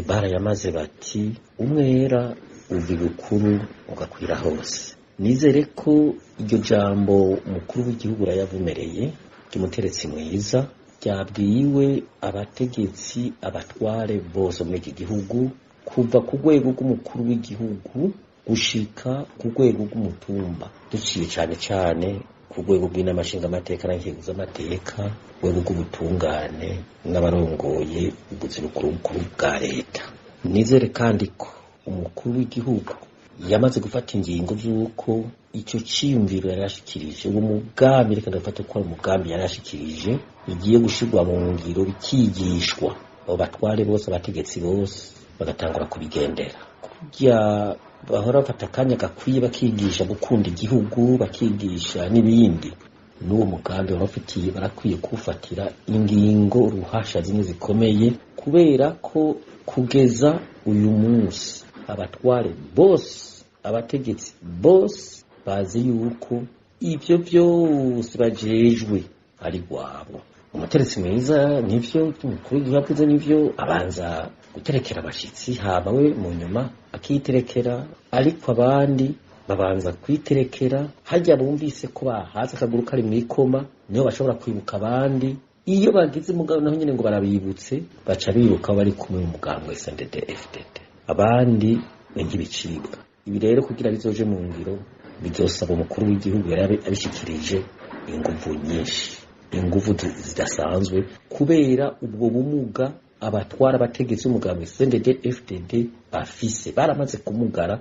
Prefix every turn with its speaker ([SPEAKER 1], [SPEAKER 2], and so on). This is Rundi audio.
[SPEAKER 1] Barayamaze bati umwera uva ibukuru ugakwira hose. Nizere ko iryo jambo umukuru w'igihugu yayavumereye ry'umuteretsi mwiza ryabwiwe abategetsi, abatware bose muri iki gihugu, kuva ku rwego rw'umukuru w'igihugu gushika ku rwego rw'umutumba, duciye cane cane ku rwego rw'inama nshingamateka n'inkenguzamateka, urwego rw'ubutungane n'abarongoye ubuzi bukuru bwa leta. Nizere kandi ko umukuru w'igihugu yamaze gufata ingingo z'uko icyo ciyumviro yari yashikirije, uwo mugambi, reka ndafate ko ari umugambi yari yashikirije, bigiye gushirwa mu ngiro, bikigishwa abo batware bose, abategetsi bose bagatangura kubigendera. Kurya bahora bafata akanya gakwiye bakigisha gukunda igihugu, bakigisha n'ibindi, n'uwo mugambi barafitiye barakwiye kuwufatira ingingo ruhasha zimwe zikomeye, kubera ko kugeza uyu munsi abatware bose, abategetsi bose bazi yuko ivyo vyose bajejwe ari rwabo. Umuteretsi mwiza, nivyo umukuru w'igihugu yavuze, nivyo abanza guterekera abashitsi, hama we mu nyuma akiterekera, ariko abandi babanza kwiterekera harya bumvise ko bahaze akaguru kari mw'ikoma, niho bashobora kwibuka abandi. Iyo bagize umugabo naho nyene ngo barabibutse, baca biruka bari kumwe n'umugambwe SNDD FDD, abandi ni nk'ibicibwa. Ibi rero kugira bizoje mu ngiro bizosaba umukuru w'igihugu yari abishikirije inguvu nyinshi, inguvu zidasanzwe, kubera ubwo bumuga abatwara abategetsi b'umugambwe SNDD FDD bafise, baramaze kumugara.